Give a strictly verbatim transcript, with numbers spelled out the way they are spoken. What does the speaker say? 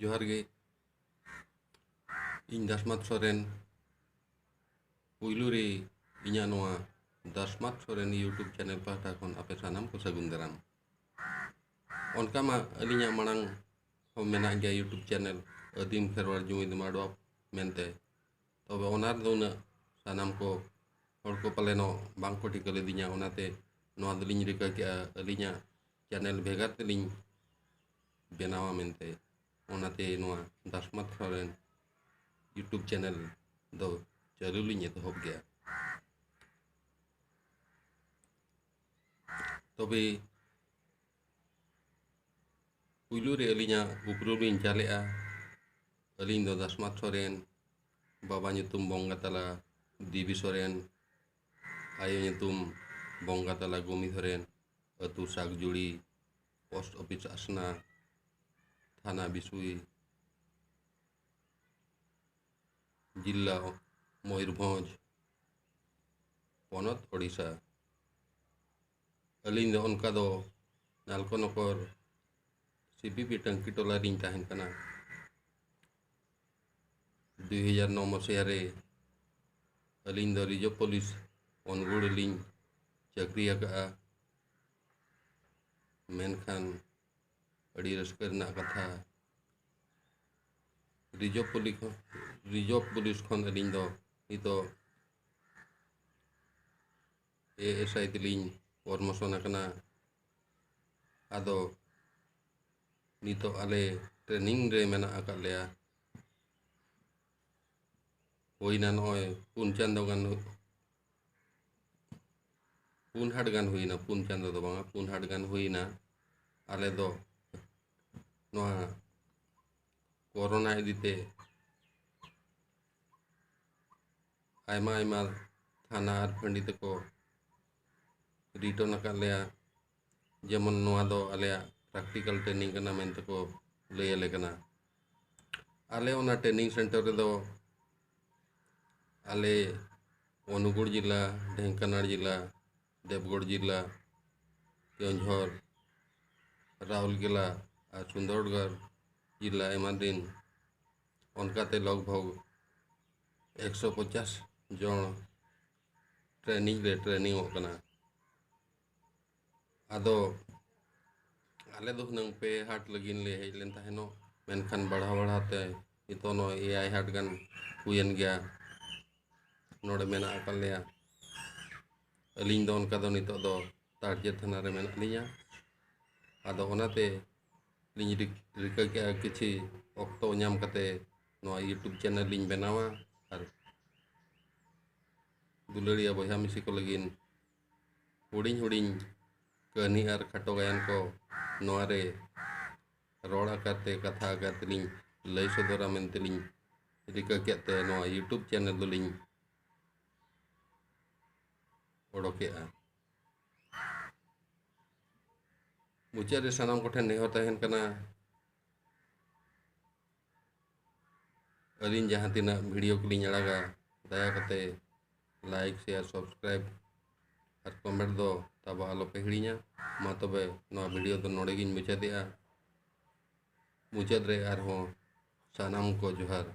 ᱡᱚᱦᱟᱨ ᱜᱮ᱾ ᱤᱧ ᱫᱟᱥᱢᱟᱛ ᱥᱚᱨᱮᱱ᱾ ᱯᱩᱭᱞᱩ ᱨᱮ ᱤᱧᱟᱹᱜ ᱱᱚᱣᱟ ᱫᱟᱥᱢᱟᱛ ᱥᱚᱨᱮᱱ YouTube ᱪᱮᱱᱮᱞ ᱯᱟᱦᱴᱟ ᱠᱷᱚᱱ ᱟᱯᱮ ᱥᱟᱱᱟᱢ ᱠᱚ ᱥᱟᱹᱜᱩᱱ ᱫᱟᱨᱟᱢ᱾ ᱚᱱᱠᱟ ᱢᱟ ᱟᱹᱞᱤᱧᱟᱜ ᱢᱟᱲᱟᱝ ᱦᱚᱸ ᱢᱮᱱᱟᱜ ᱜᱮᱭᱟ YouTube ᱪᱮᱱᱮᱞ ᱟᱹᱫᱤᱢ ᱠᱷᱮᱨᱣᱟᱲ ᱡᱩᱢᱤᱫ ᱢᱟᱰᱣᱟ ᱢᱮᱱᱛᱮ᱾ ᱛᱚᱵᱮ ᱚᱱᱟ ᱨᱮᱫᱚ ᱩᱱᱟᱹᱜ ᱥᱟᱱᱟᱢ ᱠᱚ ᱦᱚᱲ ᱠᱚ ᱯᱟᱞᱮᱱᱚᱜ ᱵᱟᱝ ᱠᱚ ᱴᱷᱤᱠᱟᱹ ᱞᱤᱫᱤᱧᱟ, ᱚᱱᱟᱛᱮ ᱱᱚᱣᱟ ᱫᱚᱞᱤᱧ ᱨᱤᱠᱟᱹ ᱠᱮᱜᱼᱟ ᱟᱹᱞᱤᱧᱟᱜ ᱪᱮᱱᱮᱞ ᱵᱷᱮᱜᱟᱨ ᱛᱮᱞᱤᱧ ᱵᱮᱱᱟᱣᱟ ᱢᱮᱱᱛᱮ᱾ ᱚᱱᱟᱛᱮ ᱱᱚᱣᱟ ᱫᱟᱥᱢᱟᱛ ᱥᱚᱨᱮᱱ YouTube ᱪᱮᱱᱮᱞ ᱫᱚ ᱪᱟᱹᱞᱩ ᱞᱤᱧ ᱮᱛᱚᱦᱚᱵ ᱜᱮᱭᱟ᱾ ᱛᱚᱵᱮ ᱯᱩᱭᱞᱩ ᱨᱮ ᱟᱹᱞᱤᱧᱟᱜ ᱩᱯᱨᱩᱢ ᱞᱤᱧ ᱪᱟᱞᱮᱜᱼᱟ᱾ ᱟᱹᱞᱤᱧ ᱫᱚ ᱫᱟᱥᱢᱟᱛ ᱥᱚᱨᱮᱱ, ᱵᱟᱵᱟ ᱧᱩᱛᱩᱢ ᱵᱚᱸᱜᱟ ᱛᱟᱞᱟ ᱫᱮᱵᱤ ᱥᱚᱨᱮᱱ, ᱟᱭᱳ ᱧᱩᱛᱩᱢ ᱵᱚᱸᱜᱟ ᱛᱟᱞᱟ ᱜᱩᱢᱤ ᱥᱚᱨᱮᱱ, ᱟᱹᱛᱩ ᱥᱟᱜᱡᱩᱲᱤ, ᱯᱳᱥᱴ ᱚᱯᱷᱤᱥ ᱟᱥᱱᱟ, ᱛᱷᱟᱱᱟ ᱵᱤᱥᱩᱭ, ᱡᱤᱞᱟ ᱢᱚᱭᱩᱨᱵᱷᱚᱸᱡᱽ, ᱯᱚᱱᱚᱛ ᱳᱰᱤᱥᱟ᱾ ᱟᱹᱞᱤᱧ ᱫᱚ ᱚᱱᱠᱟ ᱫᱚ ᱱᱟᱞᱠᱚ ᱱᱚᱠᱚᱨ ᱥᱤ ᱯᱤ ᱯᱤ ᱴᱟᱹᱝᱠᱤ ᱴᱚᱞᱟ ᱨᱤᱧ ᱛᱟᱦᱮᱱ ᱠᱟᱱᱟ᱾ ᱫᱩᱭ ᱦᱟᱡᱟᱨ ᱱᱚ ᱢᱚᱥᱤᱦᱟ ᱨᱮ ᱟᱹᱞᱤᱧ ᱫᱚ ᱨᱤᱡᱟᱨᱵᱷ ᱯᱩᱞᱤᱥ ᱚᱱᱜᱩᱲ ᱨᱮᱞᱤᱧ ᱪᱟᱹᱠᱨᱤ ᱟᱠᱟᱫᱼᱟ᱾ ᱢᱮᱱᱠᱷᱟᱱ ᱟᱹᱰᱤ ᱨᱟᱹᱥᱠᱟᱹ ᱨᱮᱱᱟᱜ ᱠᱟᱛᱷᱟ, ᱨᱤᱡᱟᱨᱵᱷ ᱯᱩᱞᱤᱥ ᱠᱷᱚᱱ, ᱨᱤᱡᱟᱨᱵᱷ ᱯᱩᱞᱤᱥ ᱠᱷᱚᱱ ᱟᱹᱞᱤᱧ ᱫᱚ ᱱᱤᱛᱚᱜ ᱮ ᱮᱥ ᱟᱭ ᱛᱮᱞᱤᱧ ᱯᱨᱚᱢᱳᱥᱚᱱ ᱟᱠᱟᱱᱟ᱾ ᱟᱫᱚ ᱱᱤᱛᱚᱜ ᱟᱞᱮ ᱴᱨᱮᱱᱤᱝ ᱨᱮ ᱢᱮᱱᱟᱜ ᱟᱠᱟᱫ ᱞᱮᱭᱟ᱾ ᱦᱩᱭᱱᱟ ᱱᱚᱜᱼᱚᱭ ᱯᱩᱱ ᱪᱟᱸᱫᱚ ᱜᱟᱱ, ᱯᱩᱱ ᱦᱟᱴ ᱜᱟᱱ ᱦᱩᱭᱱᱟ, ᱯᱩᱱ ᱪᱟᱸᱫᱚ ᱫᱚ ᱵᱟᱝᱟ, ᱯᱩᱱ ᱦᱟᱴ ᱜᱟᱱ ᱦᱩᱭᱱᱟ᱾ ᱟᱞᱮ ᱫᱚ ᱱᱚᱣᱟ ᱠᱳᱨᱳᱱᱟ ᱤᱫᱤᱛᱮ ᱟᱭᱢᱟ ᱟᱭᱢᱟ ᱛᱷᱟᱱᱟ ᱟᱨ ᱯᱷᱟᱺᱰᱤ ᱛᱮᱠᱚ ᱨᱤᱴᱟᱨᱱ ᱟᱠᱟᱫ ᱞᱮᱭᱟ᱾ ᱡᱮᱢᱚᱱ ᱱᱚᱣᱟ ᱫᱚ ᱟᱞᱮᱭᱟᱜ ᱯᱨᱮᱠᱴᱤᱠᱮᱞ ᱴᱨᱮᱱᱤᱝ ᱠᱟᱱᱟ ᱢᱮᱱᱛᱮ ᱠᱚ ᱞᱟᱹᱭ ᱟᱞᱮ ᱠᱟᱱᱟ᱾ ᱟᱞᱮ ᱚᱱᱟ ᱴᱨᱮᱱᱤᱝ ᱥᱮᱱᱴᱟᱨ ᱨᱮᱫᱚ ᱟᱞᱮ ᱚᱱᱩᱜᱩᱲ ᱡᱮᱞᱟ, ᱰᱷᱮᱝᱠᱟᱱᱟᱲ ᱡᱮᱞᱟ, ᱫᱮᱵᱽᱜᱚᱲ ᱡᱮᱞᱟ, ᱠᱮᱣᱚᱱᱡᱷᱚᱨ, ᱨᱟᱣᱩᱨᱠᱮᱞᱟ ᱟᱨ ᱥᱩᱱᱫᱚᱨᱜᱚᱲ ᱡᱤᱞᱟ ᱮᱢᱟᱱ ᱨᱤᱱ ᱚᱱᱠᱟᱛᱮ ᱞᱚᱜᱽ ᱵᱷᱚᱜᱽ ᱮᱠᱥᱚ ᱯᱚᱪᱟᱥ ᱡᱚᱱ ᱴᱨᱮᱱᱤᱝ ᱨᱮ ᱴᱨᱮᱱᱤᱝᱚᱜ ᱠᱟᱱᱟ᱾ ᱟᱫᱚ ᱟᱞᱮ ᱫᱚ ᱦᱩᱱᱟᱹᱝ ᱯᱮ ᱦᱟᱴ ᱞᱟᱹᱜᱤᱫ ᱞᱮ ᱦᱮᱡ ᱞᱮᱱ ᱛᱟᱦᱮᱱᱚᱜ, ᱢᱮᱱᱠᱷᱟᱱ ᱵᱟᱲᱦᱟᱣ ᱵᱟᱲᱦᱟᱣ ᱛᱮ ᱱᱤᱛᱚᱜ ᱱᱚᱜᱼᱚᱭ ᱮᱭᱟᱭ ᱦᱟᱴ ᱜᱟᱱ ᱦᱩᱭᱮᱱ ᱜᱮᱭᱟ᱾ ᱱᱚᱰᱮ ᱢᱮᱱᱟᱜ ᱟᱠᱟᱫ ᱞᱮᱭᱟ᱾ ᱟᱹᱞᱤᱧ ᱫᱚ ᱚᱱᱠᱟ ᱫᱚ ᱱᱤᱛᱚᱜ ᱫᱚ ᱛᱟᱲᱡᱮ ᱛᱷᱟᱱᱟ ᱨᱮ ᱢᱮᱱᱟᱜ ᱞᱤᱧᱟ᱾ ᱟᱫᱚ ᱚᱱᱟᱛᱮ ᱞᱤᱧ ᱨᱤᱠ-, ᱨᱤᱠᱟᱹ ᱠᱮᱜᱼᱟ ᱠᱤᱪᱷᱤ ᱚᱠᱛᱚ ᱧᱟᱢ ᱠᱟᱛᱮ ᱱᱚᱣᱟ YouTube ᱪᱮᱱᱮᱞ ᱞᱤᱧ ᱵᱮᱱᱟᱣᱟ ᱟᱨ ᱫᱩᱞᱟᱹᱲᱤᱭᱟᱹ ᱵᱚᱭᱦᱟ ᱢᱤᱥᱤ ᱠᱚ ᱞᱟᱹᱜᱤᱫ ᱦᱩᱰᱤᱧ ᱦᱩᱰᱤᱧ ᱠᱟᱹᱦᱱᱤ ᱟᱨ ᱠᱷᱟᱴᱚ ᱜᱟᱭᱟᱱ ᱠᱚ ᱱᱚᱣᱟ ᱨᱮ ᱨᱚᱲ ᱟᱠᱟᱨ ᱛᱮ, ᱠᱟᱛᱷᱟ ᱟᱠᱟᱨ ᱛᱮᱞᱤᱧ ᱞᱟᱹᱭ ᱥᱚᱫᱚᱨᱟ ᱢᱮᱱᱛᱮᱞᱤᱧ ᱨᱤᱠᱟᱹ ᱠᱮᱫ ᱛᱮ ᱱᱚᱣᱟ YouTube ᱪᱮᱱᱮᱞ ᱫᱚᱞᱤᱧ ᱚᱰᱚᱠᱮᱜᱼᱟ᱾ ᱢᱩᱪᱟᱹᱫ ᱨᱮ ᱥᱟᱱᱟᱢ ᱠᱚᱴᱷᱮᱱ ᱱᱮᱦᱚᱨ ᱛᱟᱦᱮᱱ ᱠᱟᱱᱟ, ᱟᱹᱞᱤᱧ ᱡᱟᱦᱟᱸ ᱛᱤᱱᱟᱹᱜ ᱵᱷᱤᱰᱤᱭᱳ ᱠᱚᱞᱤᱧ ᱟᱲᱟᱜᱟ, ᱫᱟᱭᱟ ᱠᱟᱛᱮ like, share, subscribe ᱟᱨ comment ᱫᱚ ᱛᱟᱵᱚ ᱟᱞᱚᱯᱮ ᱦᱤᱲᱤᱧᱟ᱾ ᱢᱟ ᱛᱚᱵᱮ ᱱᱚᱣᱟ ᱵᱷᱤᱰᱤᱭᱳ ᱫᱚ ᱱᱚᱰᱮ ᱜᱤᱧ ᱢᱩᱪᱟᱹᱫᱮᱜᱼᱟ᱾ ᱢᱩᱪᱟᱹᱫ ᱨᱮ ᱟᱨᱦᱚᱸ ᱥᱟᱱᱟᱢ ᱠᱚ ᱡᱚᱦᱟᱨ᱾